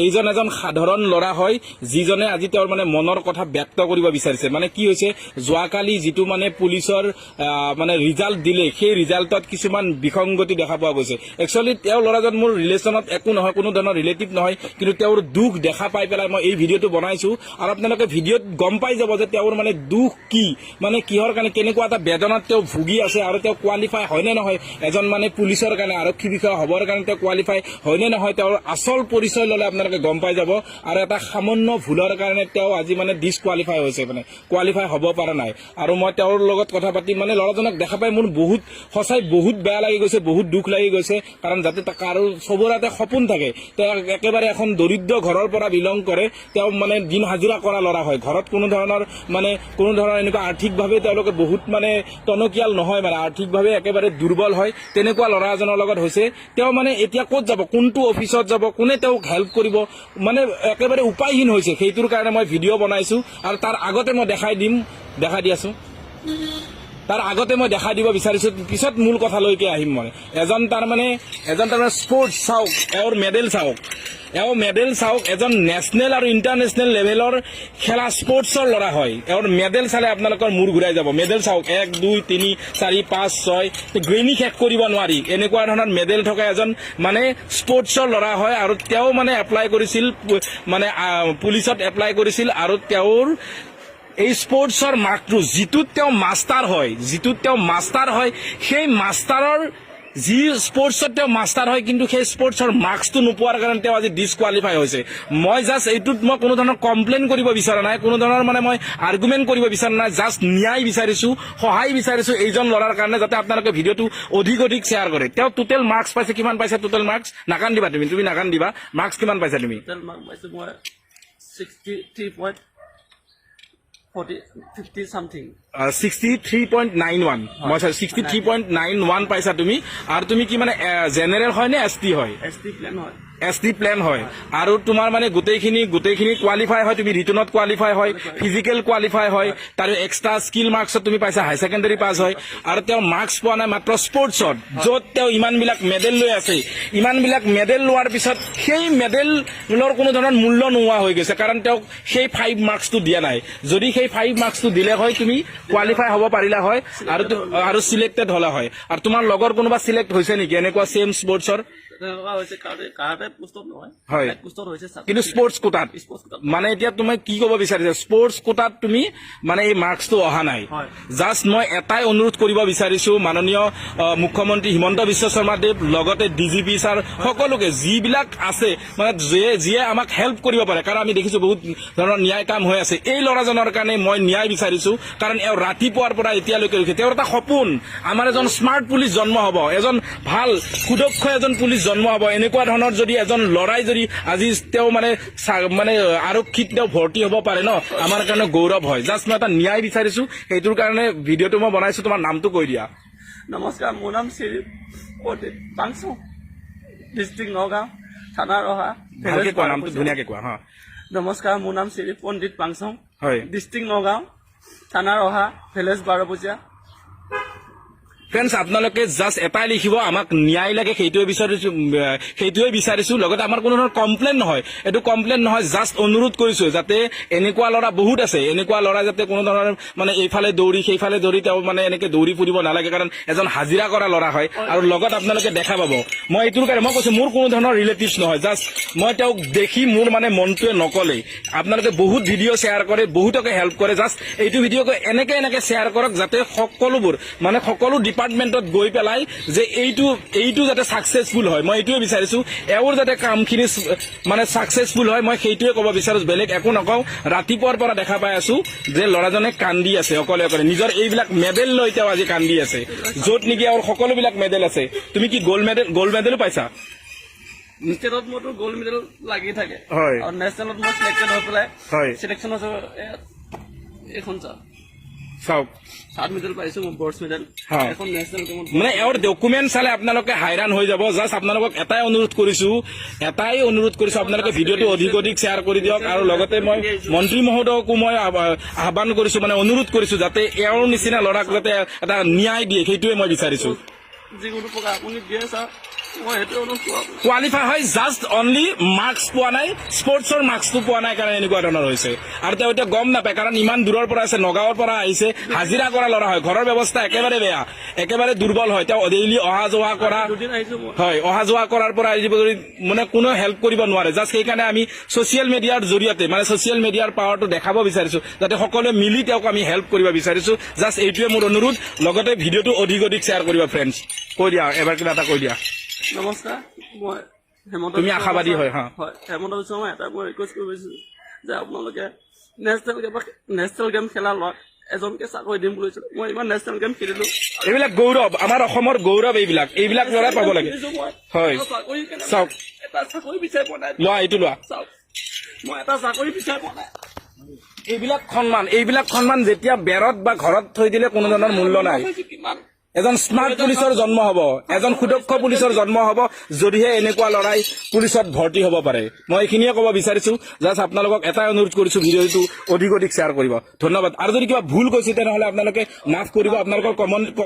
এইজন এজন সাধাৰণ ল'ৰা হয়, যিজনে আজি তেওঁৰ মানে মনৰ কথা ব্যক্ত কৰিব বিচাৰিছে। মানে কি হৈছে, যোৱাকালি যিটো মানে পুলিচৰ মানে ৰিজাল্ট দিলে, সেই ৰিজাল্টত কিছুমান বিসংগতি দেখা পোৱা গৈছে। একচুৱেলি তেওঁ ল'ৰাজন মোৰ ৰিলেশ্যনত একো নহয়, কোনো ধৰণৰ ৰিলেটিভ নহয়, কিন্তু তেওঁৰ দুখ দেখা পাই পেলাই মই এই ভিডিঅ'টো বনাইছো। আৰু আপোনালোকে ভিডিঅ'ত গম পাই যাব যে তেওঁৰ মানে দুখ কি, মানে কিহৰ কাৰণে কেনেকুৱা এটা বেদনাত তেওঁ ভুগি আছে আৰু তেওঁ কোৱালিফাই হয় নে নহয়, এজন মানে পুলিচৰ কাৰণে, আৰক্ষী বিষয়া হ'বৰ কাৰণে তেওঁ কোৱালিফাই হয় নে নহয়, তেওঁৰ আচল পৰিচয় ল'লে আপোনালোকে গম পাই যাব। আৰু এটা সামান্য ভুলৰ কাৰণে তেওঁ আজি মানে ডিছকুৱালিফাই হৈছে, মানে কোৱালিফাই হ'ব পৰা নাই। আৰু মই তেওঁৰ লগত কথা পাতি মানে ল'ৰাজনক দেখা পাই মোৰ বহুত সঁচাই বহুত বেয়া লাগি গৈছে, বহুত দুখ লাগি গৈছে। কাৰণ যাতে কাৰো চবৰে এটা সপোন থাকে। তেওঁ একেবাৰে এখন দৰিদ্ৰ ঘৰৰ পৰা বিলং কৰে। তেওঁ মানে দিন হাজিৰা কৰা ল'ৰা হয়। ঘৰত কোনো ধৰণৰ মানে কোনো ধৰণৰ এনেকুৱা আৰ্থিকভাৱে তেওঁলোকে বহুত মানে টনকিয়াল নহয়, মানে আৰ্থিকভাৱে একেবাৰে দুৰ্বল হয়। তেনেকুৱা ল'ৰা এজনৰ লগত হৈছে। তেওঁ মানে এতিয়া ক'ত যাব, কোনটো অফিচত যাব, কোনে তেওঁক হেল্প কৰিব, মানে একেবাৰে উপায়হীন হৈছে। সেইটোৰ কাৰণে মই ভিডিঅ' বনাইছো। আৰু তাৰ আগতে মই দেখাই দিম, দেখাই দি আছো। তাৰ আগতে মই দেখাই দিব বিচাৰিছো, পিছত মূল কথালৈকে আহিম মই। এজন তাৰমানে স্পৰ্টছ চাওক, এওঁৰ মেডেল চাওক, এওঁ মেডেল চাওক। এজন নেশ্যনেল আৰু ইণ্টাৰনেশ্যনেল লেভেলৰ খেলা স্পৰ্টছৰ ল'ৰা হয়। এওঁৰ মেডেল চালে আপোনালোকৰ মূৰ ঘূৰাই যাব। মেডেল চাওক, এক, দুই, তিনি, চাৰি, পাঁচ, ছয়, গণি শেষ কৰিব নোৱাৰি। এনেকুৱা ধৰণৰ মেডেল থকা এজন মানে স্পৰ্টছৰ ল'ৰা হয়। আৰু তেওঁ মানে এপ্লাই কৰিছিল, মানে পুলিচত এপ্লাই কৰিছিল। আৰু তেওঁৰ এই স্পৰ্টছৰ মাৰ্কটো, যিটোত তেওঁ মাষ্টাৰ হয়, যিটোত তেওঁ মাষ্টাৰ হয়, সেই মাষ্টাৰৰ যি স্পৰ্টছত তেওঁ মাষ্টাৰ হয়, কিন্তু সেই স্পৰ্টছৰ মাৰ্কছটো নোপোৱাৰ কাৰণে তেওঁ আজি ডিছকুৱালিফাই হৈছে। মই জাষ্ট এইটোত মই কোনো ধৰণৰ কমপ্লেইন কৰিব বিচৰা নাই, কোনো ধৰণৰ মানে মই আৰ্গুমেণ্ট কৰিব বিচৰা নাই। জাষ্ট ন্যায় বিচাৰিছো, সহায় বিচাৰিছো এইজন ল'ৰাৰ কাৰণে, যাতে আপোনালোকে ভিডিঅ'টো অধিক অধিক শ্বেয়াৰ কৰে। তেওঁ টোটেল মাৰ্কছ পাইছে, কিমান পাইছে টোটেল মাৰ্কছ? নাকান্দিবা তুমি, তুমি নাকান্দিবা। মাৰ্কছ কিমান পাইছা তুমি? টোটেল মাৰ্ক পাইছোঁ মই 63.40 50 something. 63.91। মই 63.91 পাইছা তুমি। আৰু তুমি কি মানে জেনেৰেল হয় নে এছ টি হয়? এছ টি প্লেন হয়। এছ টি প্লেন হয়। আৰু তোমাৰ মানে গোটেইখিনি কোৱালিফাই হয়। তুমি ৰিটেনত কোৱালিফাই হয়, ফিজিকেল কোৱালিফাই হয়, তাৰ এক্সট্ৰা স্কিল মাৰ্কছত তুমি পাইছা, হাই ছেকেণ্ডেৰী পাছ হয়। আৰু তেওঁ মাৰ্কছ পোৱা নাই মাত্ৰ স্পৰ্টছত, য'ত তেওঁ ইমানবিলাক মেডেল লৈ আছে। ইমানবিলাক মেডেল লোৱাৰ পিছত সেই মেডেলৰ কোনো ধৰণৰ মূল্য নোহোৱা হৈ গৈছে, কাৰণ তেওঁক সেই 5 মাৰ্কছটো দিয়া নাই। যদি সেই 5 মাৰ্কছটো দিলে হয়, তুমি কোৱালিফাই হ'ব পাৰিলা হয় আৰু চিলেক্টেড হ'লা হয়। আৰু তোমাৰ লগৰ কোনোবা চিলেক্ট হৈছে নেকি এনেকুৱা ছেম স্পৰ্টছৰ? তেনেকুৱা হৈছে, কাৰাটে কাৰাটে পোষ্টত নহয়। হয়। পোষ্টত হৈছে। কিন্তু স্পৰ্টছ কোটাত? স্পৰ্টছ কোটাত। মানে এতিয়া তুমি কি ক'ব বিচাৰিছা, স্পৰ্টছ কোটাত তুমি মানে এই মাৰ্কছটো অহা নাই? হয়। জাষ্ট মই এটাই অনুৰোধ কৰিব বিচাৰিছো মাননীয় মুখ্যমন্ত্ৰী হিমন্ত বিশ্ব শৰ্মাদেৱ, লগতে ডিজিপি ছাৰ, সকলোকে যিবিলাক আছে, মানে যিয়ে যিয়ে আমাক হেল্প কৰিব পাৰে। কাৰণ আমি দেখিছো বহুত ধৰণৰ ন্যায় কাম হৈ আছে। এই ল'ৰাজনৰ কাৰণে মই ন্যায় বিচাৰিছো, কাৰণ এওঁ ৰাতিপুৱাৰ পৰা এতিয়ালৈকে ৰখি, তেওঁৰ এটা সপোন, আমাৰ এজন স্মাৰ্ট পুলিচ জন্ম হ'ব, এজন ভাল সুদক্ষ এজন পুলিচ জন্ম হ'ব। এনেকুৱা ধৰণৰ যদি এজন ল'ৰাই যদি আজি তেওঁ মানে মানে আৰক্ষীত তেওঁ ভৰ্তি হ'ব পাৰে ন, আমাৰ কাৰণে গৌৰৱ হয়। জাষ্ট মই এটা ন্যায় বিচাৰিছো, সেইটোৰ কাৰণে ভিডিঅ'টো মই বনাইছো। তোমাৰ নামটো কৈ দিয়া। নমস্কাৰ, মোৰ নাম শ্ৰী প্ৰদীপ পাংচু, ডিষ্ট্ৰিক্ট নগাঁও, থানা ৰহা। ভালকে কোৱা নামটো, ধুনীয়াকে কোৱা হা। নমস্কাৰ, মোৰ নাম শ্ৰী পণ্ডিত পাংচং, ডিষ্ট্ৰিক্ট নগাঁও, থানা ৰহা, ভিলেজ বাৰপূজীয়া। ফ্ৰেণ্ডছ, আপোনালোকে জাষ্ট এটাই লিখিব, আমাক ন্যায় লাগে, সেইটোৱে বিচাৰিছো, সেইটোৱে বিচাৰিছো। লগতে আমাৰ কোনো ধৰণৰ কমপ্লেইন নহয়, এইটো কমপ্লেইন নহয়, জাষ্ট অনুৰোধ কৰিছো যাতে এনেকুৱা ল'ৰা বহুত আছে, এনেকুৱা ল'ৰা যাতে কোনো ধৰণৰ মানে এইফালে দৌৰি সেইফালে দৌৰি তেওঁ মানে এনেকে দৌৰি ফুৰিব নালাগে, কাৰণ এজন হাজিৰা কৰা ল'ৰা হয়। আৰু লগত আপোনালোকে দেখা পাব, মই এইটোৰ কাৰণে মই কৈছো, মোৰ কোনো ধৰণৰ ৰিলেটিভছ নহয়, জাষ্ট মই তেওঁক দেখি মোৰ মানে মনটোৱে নকলেই। আপোনালোকে বহুত ভিডিঅ' শ্বেয়াৰ কৰে, বহুতকে হেল্প কৰে। জাষ্ট এইটো ভিডিঅ' এনেকে এনেকে শ্বেয়াৰ কৰক যাতে সকলোবোৰ মানে সকলো ডিপাৰ্টমেণ্টত গৈ পেলাই যে এইটো যাতে ছাকচেছফুল হয়, মই এইটোৱে বিচাৰিছো। এওঁৰ যাতে কামখিনি মানে ছাকচেছফুল হয়, মই সেইটোৱে ক'ব বিচাৰো, বেলেগ একো নকওঁ। ৰাতিপুৱাৰ পৰা দেখা পাই আছো যে ল'ৰাজনে কান্দি আছে অকলে অকলে, নিজৰ এইবিলাক মেডেল লৈ তেওঁ আজি কান্দি আছে, য'ত নেকি এওঁৰ সকলোবিলাক মেডেল আছে। তুমি কি গ'ল্ড মেডেলো পাইছা? ষ্টেটত মোৰতো গ'ল্ড মেডেল লাগি থাকে। আৰু নেশ্যনেলত মই চিলেক্টেড হৈ পেলাই চিলেকশ্যন হৈছে। এইখন চাওক। চাওক। থাৰ্ড মেডেল পাইছো মই, ব্ৰঞ্জ মেডেল। এখন নেশ্যনেল গেমত। মানে এওঁৰ ডকুমেণ্ট চালে আপোনালোকে হাইৰাণ হৈ যাব। জাষ্ট আপোনালোকক এটাই অনুৰোধ কৰিছো, এটাই অনুৰোধ কৰিছো, আপোনালোকে ভিডিঅ'টো অধিক অধিক শ্বেয়াৰ কৰি দিয়ক। আৰু লগতে মই মন্ত্ৰী মহোদয়কো মই আহ্বান কৰিছো, মানে অনুৰোধ কৰিছো যাতে এওঁৰ নিচিনা ল'ৰাক যাতে এটা ন্যায় দিয়ে, সেইটোৱে মই বিচাৰিছো। যিকোনো প্ৰকাৰ আপুনি দিয়ে ছাৰ। মই সেইটো অনুৰোধ কৰোঁ। কোৱালিফাই হয়, জাষ্ট অনলি মাৰ্কছ পোৱা নাই, স্পৰ্টছৰ মাৰ্কছটো পোৱা নাই কাৰণে এনেকুৱা ধৰণৰ হৈছে। আৰু তেওঁ এতিয়া গম নাপায়, কাৰণ ইমান দূৰৰ পৰা আছে, নগাঁৱৰ পৰা আহিছে, হাজিৰা কৰা ল'ৰা হয়, ঘৰৰ ব্যৱস্থা একেবাৰে বেয়া, একেবাৰে দুৰ্বল হয়। তেওঁ ডেইলি অহা যোৱা কৰা দুদিন আহিছো মই। হয়, অহা যোৱা কৰাৰ পৰা আদি কৰি মানে কোনেও হেল্প কৰিব নোৱাৰে। জাষ্ট সেইকাৰণে আমি ছচিয়েল মিডিয়াৰ জৰিয়তে, মানে ছচিয়েল মিডিয়াৰ পাৱাৰটো দেখাব বিচাৰিছো, যাতে সকলোৱে মিলি তেওঁক আমি হেল্প কৰিব বিচাৰিছো। জাষ্ট এইটোৱে মোৰ অনুৰোধ। লগতে ভিডিঅ'টো অধিক অধিক শ্বেয়াৰ কৰিব। ফ্ৰেণ্ডছ, কৈ দিয়া, এবাৰ কিবা এটা কৈ দিয়া। নমস্কাৰ, মই হেমন্ত তুমি বিশ্ব আশাবাদী শৰ্মা। হয়, হা। হয়, হেমন্ত বিশ্ব শৰ্মা। এটা মই ৰিকুৱেষ্ট কৰিব বিচাৰিছো যে আপোনালোকে নেশ্যনেল গেম খেলা ল'ৰাক এজনকে চাকৰি দিম বুলি কৈছিলে। মই ইমান নেশ্যনেল গেম খেলিলো। এইবিলাক গৌৰৱ, আমাৰ অসমৰ গৌৰৱ এইবিলাক। এইবিলাক ল'ৰাই পাব লাগে। খেলিছো মই। হয়। এটা চাকৰি কেনে- চাওক। এটা চাকৰি বিচাৰি পোৱা নাই। লোৱা, এইটো লোৱা। চাওক, মই এটা চাকৰি বিচাৰি পোৱা নাই। এইবিলাক সন্মান যেতিয়া বেৰত বা ঘৰত থৈ দিলে কোনো ধৰণৰ মূল্য নাই। কিমান এজন স্মাৰ্ট পুলিচৰ জন্ম হ'ব, এজন সুদক্ষ পুলিচৰ জন্ম হ'ব, যদিহে এনেকুৱা ল'ৰাই পুলিচত ভৰ্তি হ'ব পাৰে। মই এইখিনিয়ে ক'ব বিচাৰিছো। জাষ্ট আপোনালোকক এটাই অনুৰোধ কৰিছো, ভিডিঅ'টো অধিক অধিক শ্বেয়াৰ কৰিব। ধন্যবাদ। আৰু যদি কিবা ভুল কৈছে, তেনেহ'লে আপোনালোকে মাফ কৰিব। আপোনালোকৰ কমন